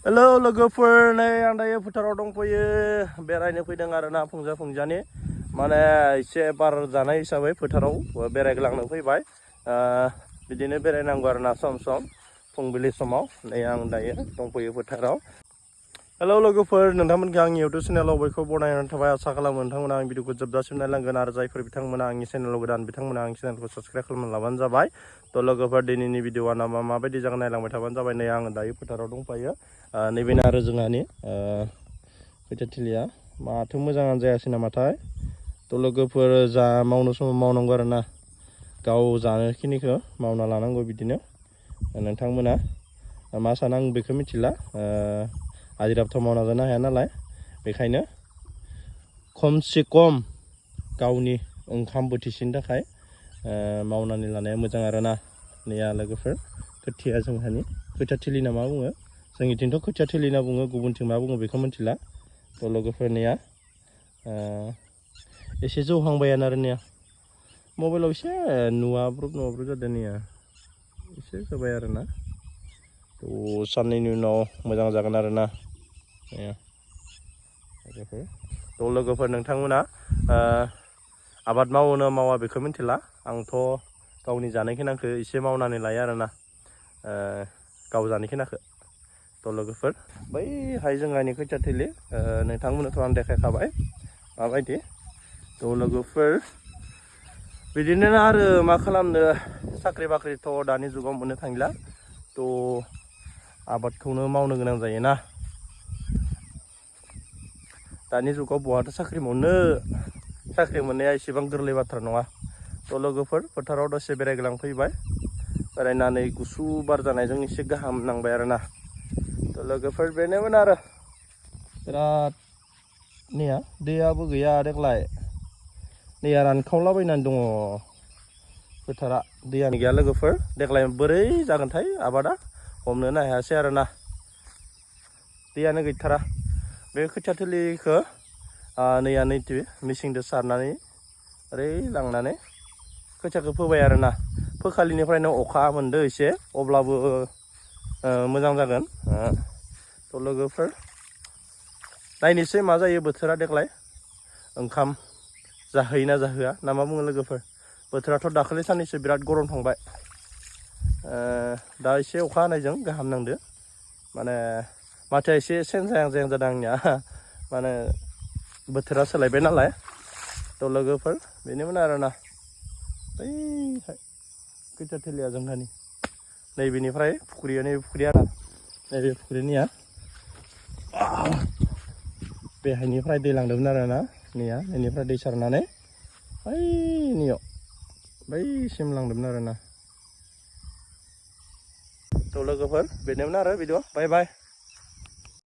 Hello लोगोफोर नै आं दायो फोथाराव दंफैयो बेरायनो फैदों आरोना फुंजानि माने एसे बार जानाय हिसाबै फोथाराव बेरायग्लांनो फैबाय बिदिनो बेरायनांगौ आरोना सम फुंबिलि समाव नै आं दायो दंफैयो फोथाराव। हेलौ लोगोफोर नोंथांमोनखौ आंनि इउटुब चेनेलाव बयखौ बरायनानै थाबाय आसा खालामो नोंथांमोना आं भिडिअखौ जोबजासिम नायलांगोन आरो जायफोर बिथांमोना आंनि चेनेलाव गोदान बिथांमोना आंनि चेनेलखौ साबस्क्राइब खालामना लाबानो जाबाय। थ' लोगोफोर दिनैनि भिडिअआ माबायदि जागोन नायलांबाय थाबानो जाबाय। नै आं दायो फोथाराव दंफायो नैबेनो आरो जोंहानि खोथियाथिलिया माथो मोजाङानो जायासै नामाथाय। थ' लोगोफोर जा मावनो समाव मावनांगौ आरोना गाव जानोखिनिखौ मावना लानांगौ। बिदिनो नोंथांमोना मा सानो आं बेखौ मिथिला, हाजिराथ' मावना जानो हाया नालाय, बेखायनो खमसे खम गावनि ओंखाम बोथिसेनि थाखाय मावनानै लानाया मोजां आरोना। नैया लोगोफोर खोथिया जोंहानि खोथियाथिलि ना मा बुङो, जोंनिथिंथ' खोथियाथिलि होनना बुङो, गुबुनथिं मा बुङो बेखौ मिथिला। थ' लोगोफोरनिया एसे जौहांबायानो आरो नेया मबाइलाव एसे नुवाब्रुब जादों नेया एसे जाबाय आरोना। थ' साननैनि उनाव मोजां जागोन आरोना। थ' लोगोफोर नोंथांमोना आबाद मावो ना मावा बेखौ मिथिला, आंथ' गावनि जानायखिनिखौ एसे मावनानै लायो आरोना, गाव जानायखिनिखौ। थ' लोगोफोर बैहाय जोंहानि खोथियाथिलि नोंथांमोननोथ' आं देखायखाबाय माबायदि। थ' लोगोफोर बिदिनो आरो मा खालामनो, साख्रि बाख्रिथ' दानि जुगाव मोननो थांला। थ' आबादखौनो मावनो गोनां जायोना। दानि जुगाव बहाथो साख्रि मोननो, साख्रि मोननाया एसेबां गोरलै बाथ्रा नङा। थ' लोगोफोर फोथाराव दसे बेरायग्लांफैबाय, बेरायनानै गुसु बार जानायजों एसे गाहाम नांबाय आरोना। थ' लोगोफोर बेनोमोन आरो बिराद नेया दैयाबो गैया देग्लाय, दैया रानखावलाबायनानै दङ फोथारा, दैयानो गैया लोगोफोर। देग्लाय बोरै जागोनथाय आबादा, हमनोनो हायासै आरोना, दैयानो गैथारा। बे खोथियाथिलिखौ नैया नैथि मेचिनजों सारनानै ओरै लांनानै खोथियाखौ फोबाय आरोना। फोखालिनिफ्रायनो अखा मोनदो एसे, अब्लाबो मोजां जागोन। थ' लोगोफोर नायनोसै मा जायो बोथोरा देग्लाय, ओंखाम जाहोयोना जाहोआ ना मा बुङो लोगोफोर। बोथोराथ' दाखालि साननैसो बिराद गरम थांबाय, दा एसे अखा हानायजों गाहाम नांदो। माने माथोआ एसे चेन्ज जाहां जादों आंनिया, माने बोथोरा सोलायबाय नालाय। थ' लोगोफोर बेनोमोन आरोना। बैहाय खोथियाथिलिया जोंहानि, नैबेनिफ्राय फुख्रिया, नैबे फुख्रिया आरो नैबे फुख्रिनिया बेहायनिफ्राय दै लांदोंमोन आरोना। नैया बेनिफ्राय दै सारनानै बैनियाव बैसिम लांदोंमोन आरोना। थ' लोगोफोर बेनोमोन आरो भिडिअ, बाय बाय।